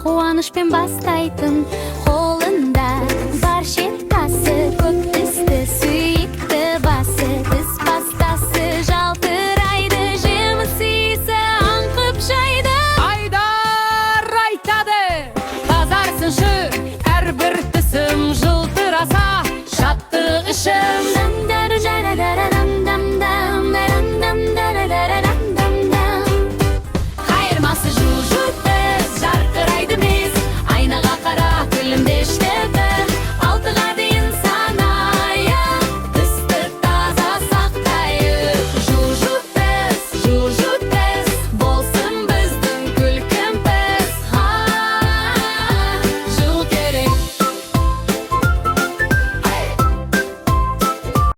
Қуанышпен бастайтын. Қолында бар щеткасы, көк түсті, сүйікті басы. Тіс пастасы жалтырайды, жеміс иісі аңқып жайды. Айдар айтады: «Тазарсыншы әрбір тісім, жылтыраса шаттық ішім».